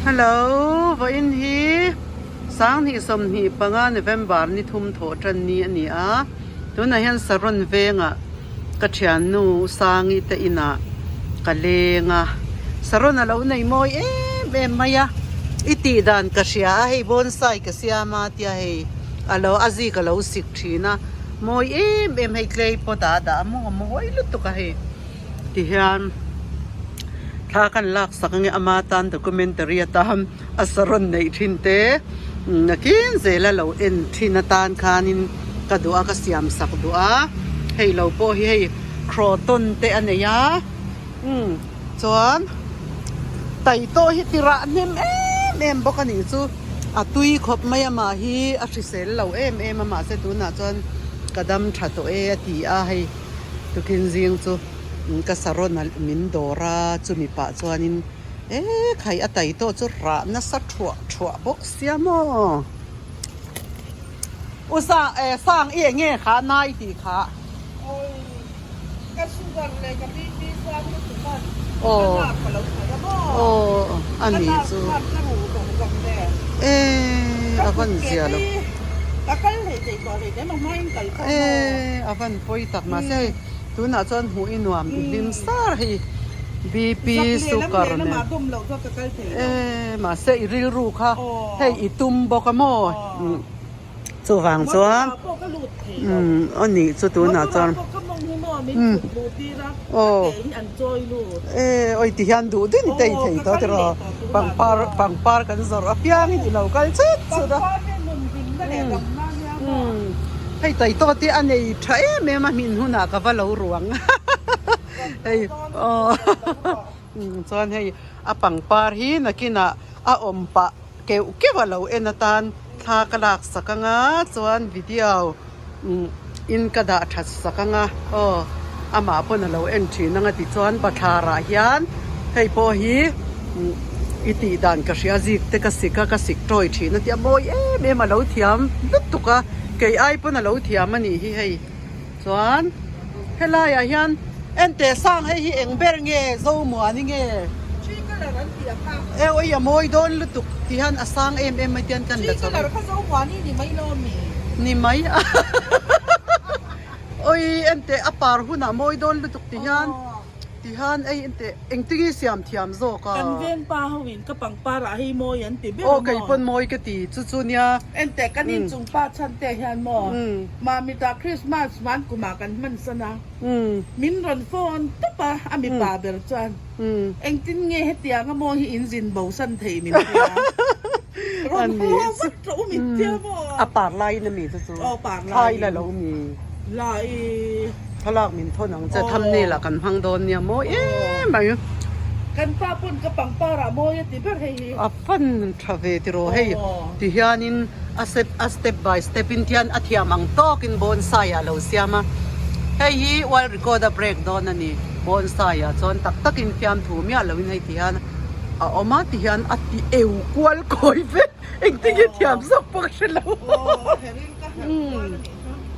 Hello, vawiin hi Sanghnih 25 November ni thum thawh tan ni a ni a, tunah hian Saron vengah ka thiannu Sangi te inah ka leng a, Saron a lo nei mawi em em mai a, i tih dan ka hria a, hei bonsai ka siam a tia hei a lo a zik a lo sik thin a, mawi em em hei clay pot ah a dah a maw a mawi lutuk a hei. Tihian thla kan lak sak ange ama tan documentary atan a saron neih thin te nakin zela lo en thin atan khanin ka duh a ka siam sak duh a hei lo pawh hi hei croton te a nei a umm chuan taitawh hi ti rah hnem em em bawk a nih chu a tui khawp mai a mah hi a hrisel lo em em a mahse tunah chuan ka dam tha tawh e a ti a hei. Tukin zing chu ka saron a min dawr a, chumi pah chuanin e khai a tai tawh chu rah nasa thuah thuah bawk sia maw. U Sang e Sang i enge kha nai tih kha. Awi ka sugar leh ka BP sang lutuk a ka nak ka lo thei a maw. Aw a ni chu. Ka nak khan ka ruh tawh zawk nen. E a van zia lo. Ka kal hlei thei tawh hlei thei mahma in kal khawm maw. E a van pawi tak mahse hei tunah chuan hmuh i nuam i hlim sar hei BP sugar nen. E mahse i rilru kha hei i tum bawk a maw. Chuvang chuan umm aw nih chu tunah chuan umm aw e awi ti hian duh deuh ni te i thei tawh tiraw pangpar pangpar kan zawrh apiangin i lo kal chut chut a umm umm hei taitawt hi a nei tha em em a hmin hunah ka va lo ruang hei aw chuan hei a pangpar hi nakinah a awm pah. Keuh keuh a lo en atan thla ka lak sak anga chuan video in ka dah that sak anga aw amah pawn a lo en thin anga tichuan bathlar ah hian hei pawh hi i tih dan ka hria zik te ka sik a ka sik tawi thin a tia mawi em em a lo thiam lutuk a kei ai pawn a lo thiam a nih hi hei chuan helai ah hian enteh sang hei hi eng ber nge Zomuani nge e awi a mawi dawn lutuk ti hian a sang em em mai tian kan la chho a ni mai awi enteh a par hunah mawi dawn lutuk ti hian. Tihan ei engteh engtinge siam thiam zawk a? Kan veng pa ho in ka pangpar ah hei mawi an ti ber a maw? Aw kei pawn mawi ka ti chu chu nia. Enteh kan inchung pa chhan te hian maw Mamita Christmas van kum ah kan hman san a, min rawn phone tawp a, a mipa ber chuan engtin nge hetiang a maw hi in zin bo san thei min ti a, rawn haw vat rawh u min ti a maw? A par laiin a mi chu chu? Aw par laiin. Thlai la lo mi? Lai. Thlalak min thawn ang che thumbnail ah kan hmang dawn nia mawi em mai. Kan pa pawn ka pangpar ah mawi a ti ber hei hi. A fan tha ve tiraw hei ti hianin a step a step by step in tian a thiam ang tawkin bonsai ah lo siam a hei hi world record a break dawn a ni bonsai ah chuan tak takin fiamthu miah loin hei ti hian a awm a ti hian a ti eu kual kawi vek engtin nge thiam zawk pawh ka hre lo.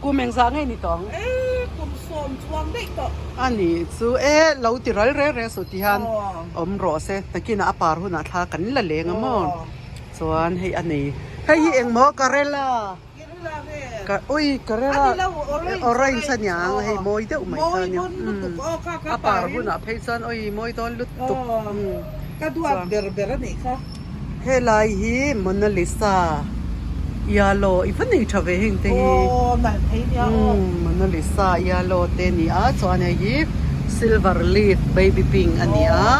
Kum engzah nge ni tawng? E, kum 10 chuang daih tawh. A nih chu e, lo ti ral reng reng suh ti hian awm rawh se, nakinah a par hunah thla kan la leng a maw? Chuan hei a nei, hei hi engmaw Karela? Karela nge? Ka ui Karela orange a niang hei mawi deuh mai kha nia. A par hunah phei chuan ui mawi dawn lutuk. Ka duat ber ber a nih kha. Helai hi Mona Lisa Yellow i va nei tha ve heng te hi. Aw nalh thei nia aw. Mona Lisa Yellow te a ni a chuan hei hi silver leaf baby pink a ni a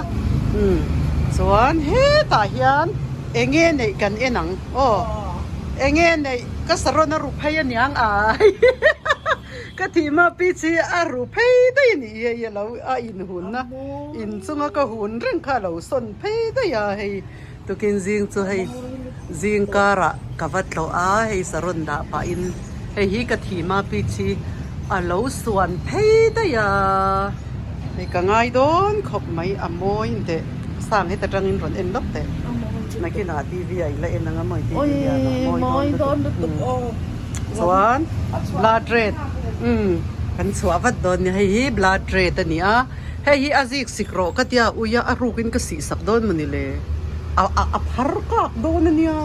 chuan hetah hian eng nge neih kan en ang aw eng nge neih ka saron a ru phei a niang ai ka thih hma pi chi a ru phei daih a nih hi hei a lo a inhun a inchunga ka hun reng kha a lo sawn phei daih a hei tukin zing chu hei zing karah ka va tlawh a hei saron dah pahin hei hi ka thih hma pitch hi a lo suan phei daih a hei ka ngai dawn khawp mai a mawi teh sang heta tangin rawn en lawk teh nakinah T V ah i la en ang a mawi T V lian ah mawi dawn lutuk chuan blood red umm kan chhuah vat dawn nia hei hi blood red a ni a. Hei hi a zik sik rawh ka tia ui a, a rukin ka sih sak dawn mawni le. A a a phar kak dawn a nia.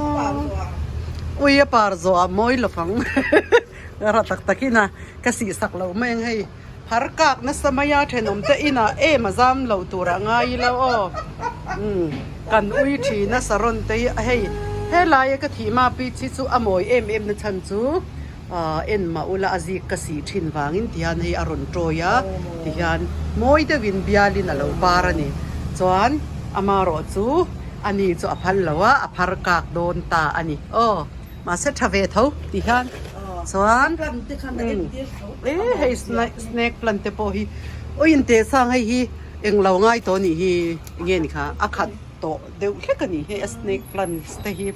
Ui a par zawh ah mawi lo fang. Ra tak tak in a ka sih sak lo mai ang hei. Phar kak nasa mai a thenawm te inah em a zam lo tur ah ngai ila aw. Umm kan ui thin a saron te hi hei helai a ka thih ma pi chi chu a mawi em em na chhan chu Ahh en mah ula a zik ka sih thin vangin tihian hei a rawn tawi a tihian mawi deuhin bialin a lo par a ni. Chuan amarawh chu ani chu a phal lo a, a phar kak dawn ta a ni. Aw mahse tha ve tho tihian chuan e hei snake plant te pawh hi aw inteh sang hei hi englo ngai tawh a nih hi enge ni kha a khat tawh deuh hlek a ni hei a snake plant te hi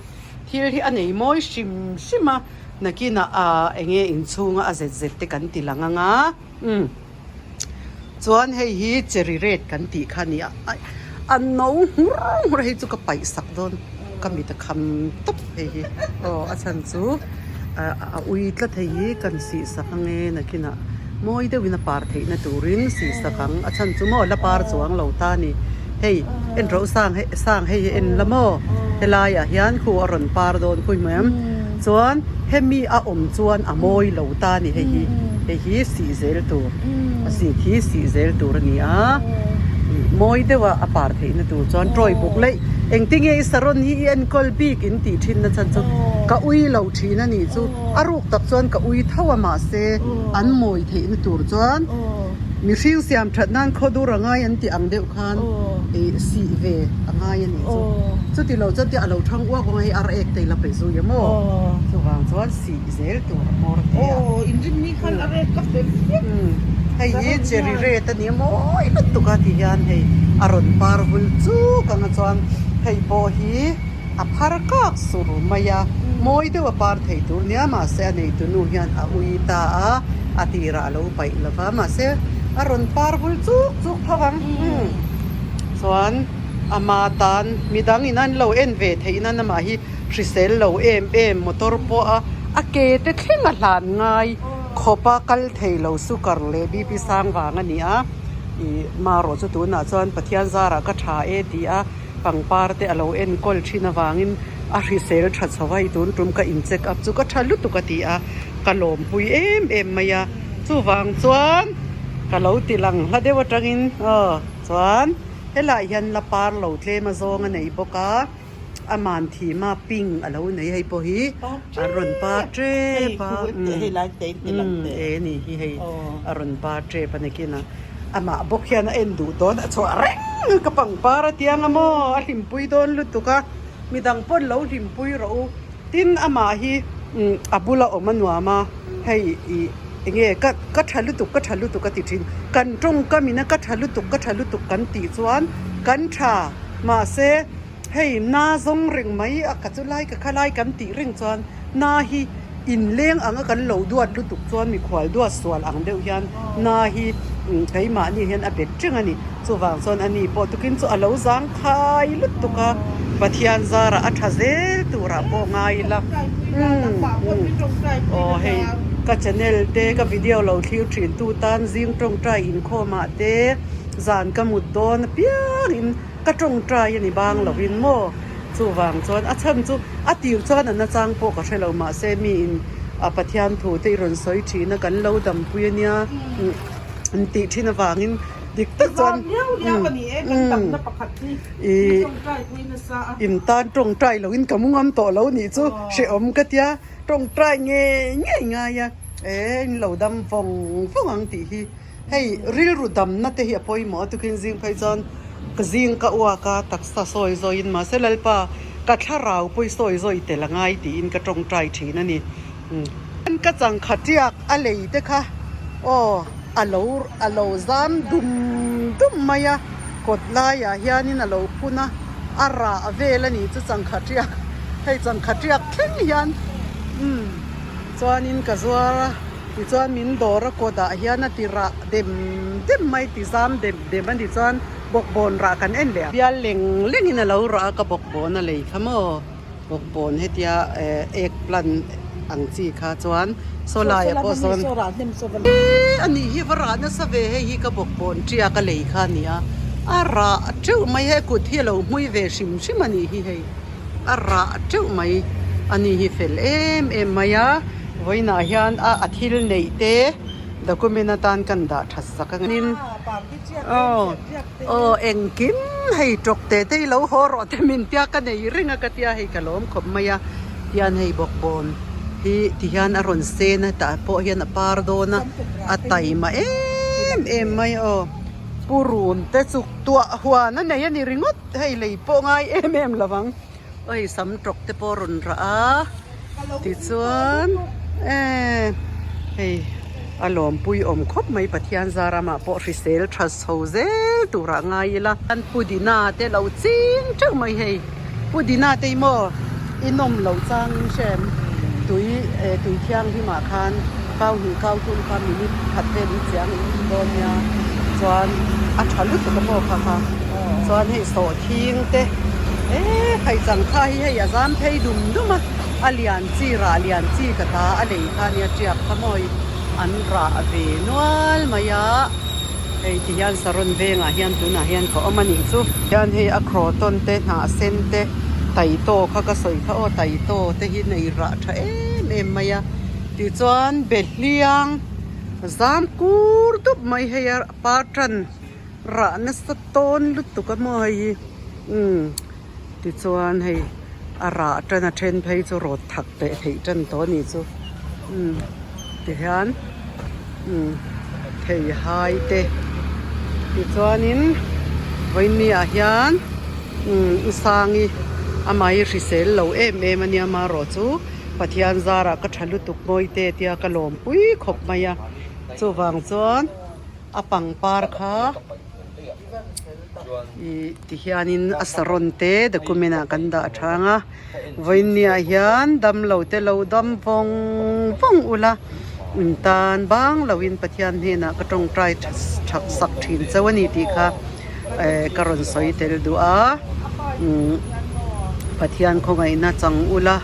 thil hi a nei mawi hrim hrim a. Nakinah a enge inchhunga a zet zet te kan ti lang anga umm chuan hei hi cherry red kan tih kha a ni a a no nghur nghur a hei chu ka paih sak dawn ka mit a kham tawp hei hi aw a chhan chu a ui tlat hei hi kan sih sak ange nakinah mawi deuhin a par theihna turin sih sak ang a chhan chu maw la par chuang lo ta a ni hei en rawh sang hei sang hei hi en la maw helaiah hian khu a rawn par dawn khawi hmu em chuan hemi a awm chuan a mawi lo ta a ni hei hi hei hi sih zel tur a sih khi sih zel tur a ni a mawi deuha a par theihna tur chuan tawi buk laih engtinge i saron hi i enkawl bik in tih thin na chhan chu ka ui lo thin a nih chu a ruk tak chuan ka ui tho a mahse an mawi theihna tur chuan mihring siam that nan khaw dur a ngai an tih ang deuh khan ih sih ve a ngai a nih chu chuti lo chuan tia a lo thang uak ang a hei ar ek te ila pe zui a maw chuvang chuan sih zel tur a hmawr te a hei hi cherry red a ni a mawi lutuk a ti hian hei a rawn par vul chuk ang a chuan hei pawh hi a phar kak sur mai a, mawi deuh a par thei tur nia mahse a neitu nu hian a ui ta a, a tirah a lo paih lo va mahse a rawn par vul chuk chuk tho ang umm chuan ama tan midang in an lo en ve theih nan amah hi hrisel lo em em motor pawh a a ke te thleng a hlan ngai khawp a kal thei lo sukar leh bp sang vang a ni a ih marawh chu tunah chuan Pathian zarah ka tha e ti a. Pangpar te a lo enkawl thin avangin a hrisel tha chho a, i tun tum ka in check up chu ka tha lutuk a ti a, ka lawmpui em em mai a, chuvang chuan ka lo ti lang hla deuh atangin aw chuan helaiah hian la par lo tlem a zawng a nei bawk a, aman thim a pink a lo nei hei pawh hi a rawn par tep a umm e ni hi hei a rawn par tep a ni kin a. Amah bawk hian a en duh dawn a chhuah reng a ka pangpar a tiang a maw a hlimpui dawn lutuk a midang pawn lo hlimpui rawh u tin amah hi a bula awm a nuam a hei ih enge ka ka tha lutuk ka tha lutuk a ti thin kan tawngkam in a ka tha lutuk ka tha lutuk kan tih chuan kan tha mahse Hei na zawng reng mai a ka chu lai ka kha lai kan tih reng chuan na hi inleng anga kan lo duat lutuk chuan mikhual duat sual ang deuh hian na hi keimahni hian a bet reng a ni. Chuvang chuan ani pawh tukin chu a lo zang khai lutuk a, Pathian zarah a tha zel turah pawh ngai ila. Aw hei ka channel te ka video lo thlir thin tu tan zing tawngtai inkhawmah te zan ka mut dawn apiangin Ka tawngtai a ni bang lovin maw? Chuvang chuan a chhan chu a tir chuan a nachang pawh ka hre lo mahse miin a Pathian thu te i rawn sawi thin a kan lo dampui a nia an tih thin avangin dik tak chuan i in tan tawngtai loin ka mu ngam tawh lo nih chu hrehawm ka tia tawngtai ngei ngei ngai a e in lo dam vawng vawng ang tih hi. Hei rilru damna te hi a pawimawh a tukin zing phei chuan ka zing ka uak a taksa sawi zawiin mahse Lalpa ka thlarau pawh i sawi zawi tel a ngai tiin ka tawngtai thin a ni. Ka changkha tiak a lei te kha aw a lo a lo zam dum dum mai a kawt laiah hianin a lo phun a a rah vel a nih chu changkha tiak hei changkha tiak thleng hian umm chuanin ka zuar a. Tichuan min dawr a kawtah hian a ti rah dem dem mai ti zam dem dem a ni chuan bawkbawn rah kan en leh a. Bial leng lengin a lo rah a ka bawkbawn a lei kha maw bawkbawn hetia egg plant ang chi kha chuan saw laiah pawh sawn e a nih hi va rah nasa ve hei hi ka bawkbawn tia ka lei kha a ni a. A rah teuh mai he kut hi a lo hmui ve hrim hrim a nih hi hei a rah teuh mai a ni hi fel em em mai a vawiinah hian a a thil neih te document atan kan dah that sak a nin aw aw engkim hei tawk te te hi lo haw rawh te min tia ka nei reng a ka tia hei ka lawm khawp mai a tian hei bawkbawn hi ti hian a rawn sen a tah pawh hian a par dawn a a taima em em mai aw. Purun te chu tuah huan a nei a ni ringawt hei lei pawh ngai em em lo ang aw hei sam tawk te pawh a rawn rah a tichuan eee hei a lawmpui awm khawp mai Pathian zaramah pawh hrisel tha chho zel turah ngai ila an pudina te lo ching teuh mai hei pudina te hi maw i nawm loh changin hrem tui eh tui thianghlimah khan kau hnih kau tum kha minute khat vel in chiang in in dawn nia chuan a tha lutuk a maw kha kha chuan hei sawhthing te eh hei changkha hi hei a zam phei dum dum a a lian chi rah lian chi ka ta a lei kha nia tiak kha maw hei an rah ve nual mai a hei ti hian saron vengah hian tunah hian ka awm a nih chu hian hei a croton te hnah sen te taitaw kha ka sawi kha aw taitaw te hi nei rah tha em em mai a tichuan behliang zam kur dup mai hei a par tan rah nasa tawn lutuk a maw hei hi umm tichuan hei a rah tan a then phei chu rawt thak teh theih tan tawh a nih chu umm tihian umm theihai te tichuanin vawiin ah hian umm u sangi amah hi hrisel lo em em a nia marawh chu Pathian zarah ka tha lutuk mawi te tia ka lawmpui khawp mai a chuvang chuan a pangpar kha ih ti hianin a saron te document ah kan dah thang a vawiinniah hian damlo te lo dam vawng vawng ula in tan bang loin Pathian hnenah ka tawngtai that sak thin chauh a ni tih kha eh ka rawn sawi tel duh a umm Pathian khawngaihna chang ula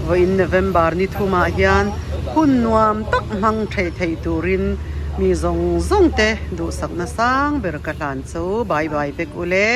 vawiin November ni thumah hian hun nuam tak hmang theih theih turin mi zawng zawng te duhsakna sang ber ka hlan chu bye bye vek ule.